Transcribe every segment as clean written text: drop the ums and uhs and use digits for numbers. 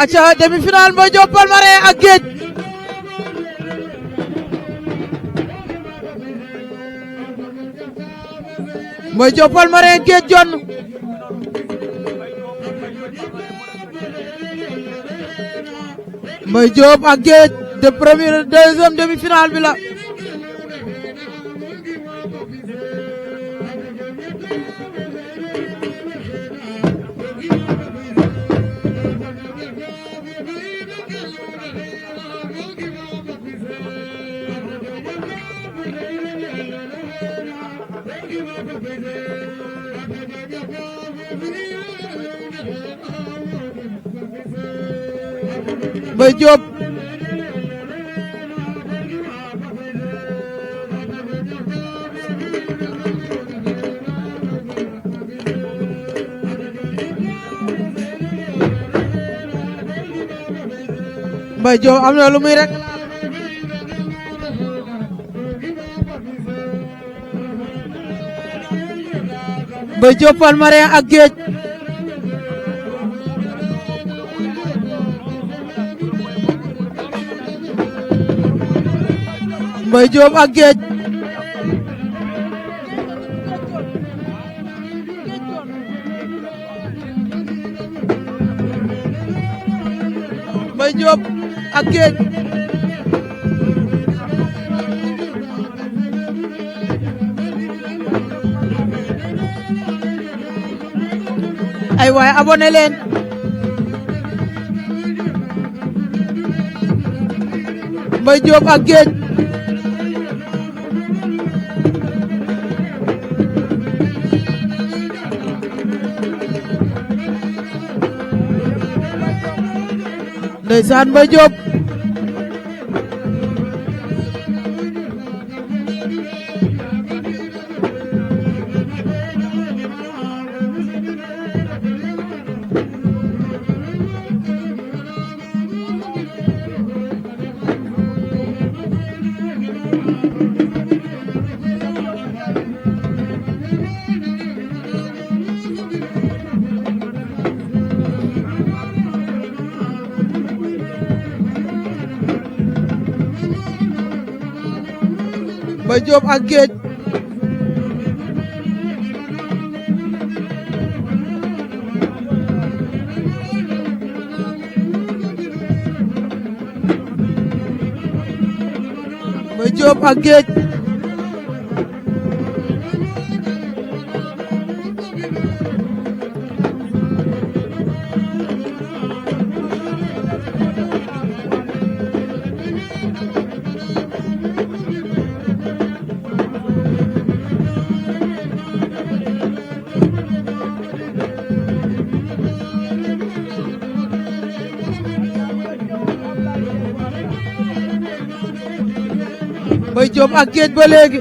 aca demi-finale Mbaye Diop Palmarin ak Géej Mbaye Diop Palmarin Géej Dione Mbaye Diop ak Géej de première deuxième demi-finale bi la Mbaye Diop Mbaye Diop am na lu muy rek Mbaye Diop Palmarin ak Géej Mbaye Diop ak Géej Mbaye Diop ak Géej ay waay abonné leen Mbaye Diop ak Géej ndeysaan Mbaye Diop Mbaye Diop ak Géej Mbaye Diop ak Géej Mbaye Diop ak Géej ba léegi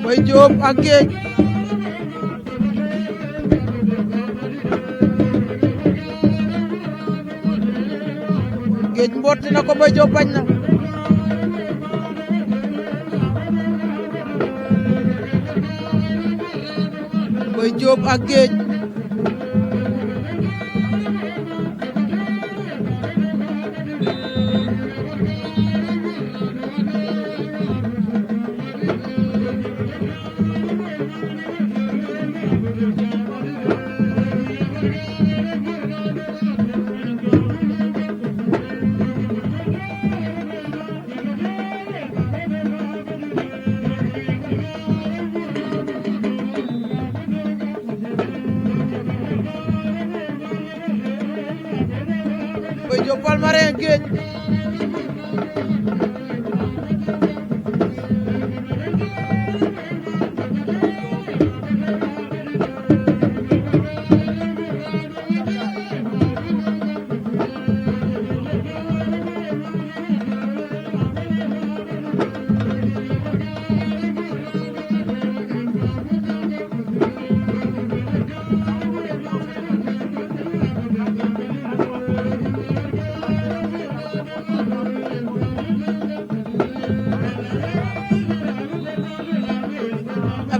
Mbaye Diop ak Géej Géej mbotti na ko Mbaye Diop bañ na Mbaye Diop ak Géej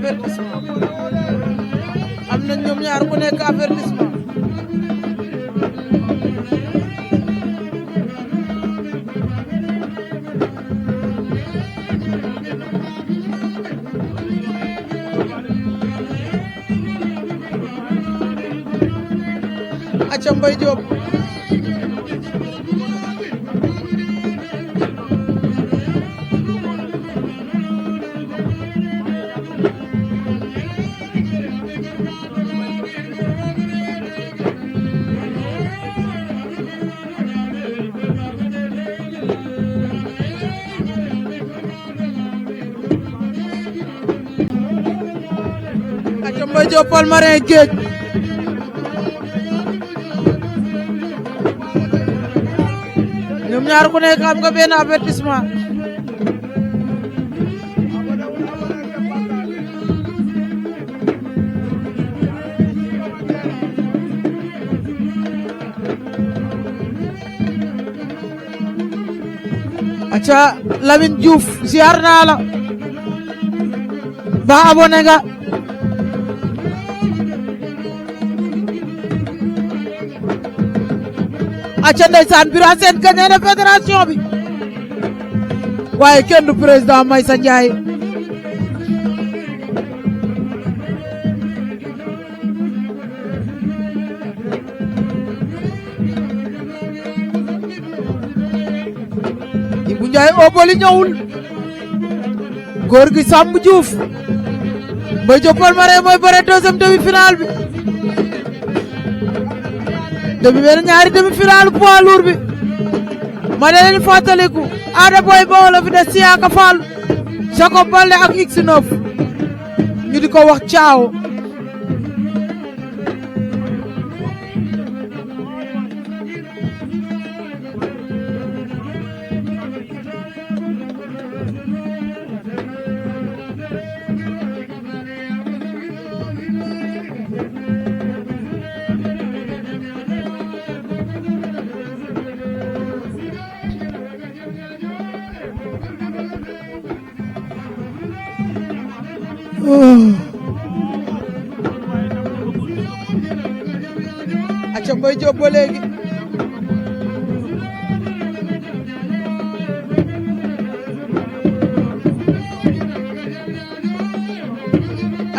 avertissement am na ñoom ñaar ku nekk avertissement aca Mbaye Diop aca Mbaye Diop Palmarin géej ñoom ñaar ku nekk am nga benn avertissement aca Lamine Diouf ziar naa la ba abonné nga aca ndeysaan Bira Sène gagné na fédération bi waaye kenn du président Maysa Ndiaye Ibou Ndiaye Oboli ñëwul góor gi Samb Diouf Mbaye Diop Palmarin mooy bëre deuxième demi-finale bi ñaari demi-finale poids lourd bi ma ne leen fàttaliku Ada Boy Baol la fi des Siaka Fall Jacob Baldé ak X9 ñu di ko wax caaw aca Mbaye Diop ba léegi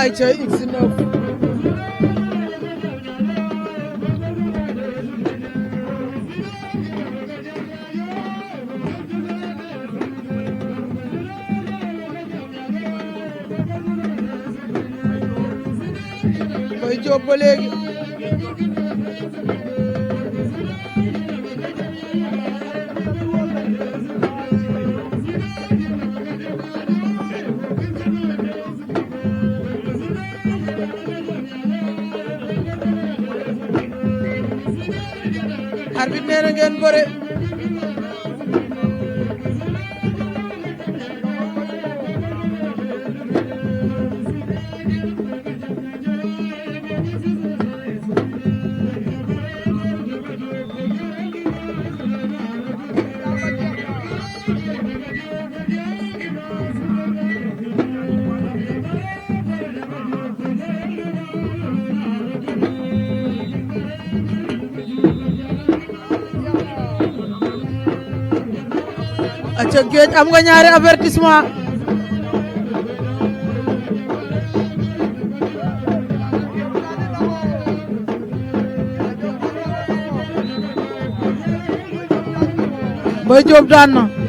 ay ca X9 Mbaye Diop ba léegi arbitre nee na ngeen bëre aca géej am nga ñaari avertissement Mbaye Diop daan na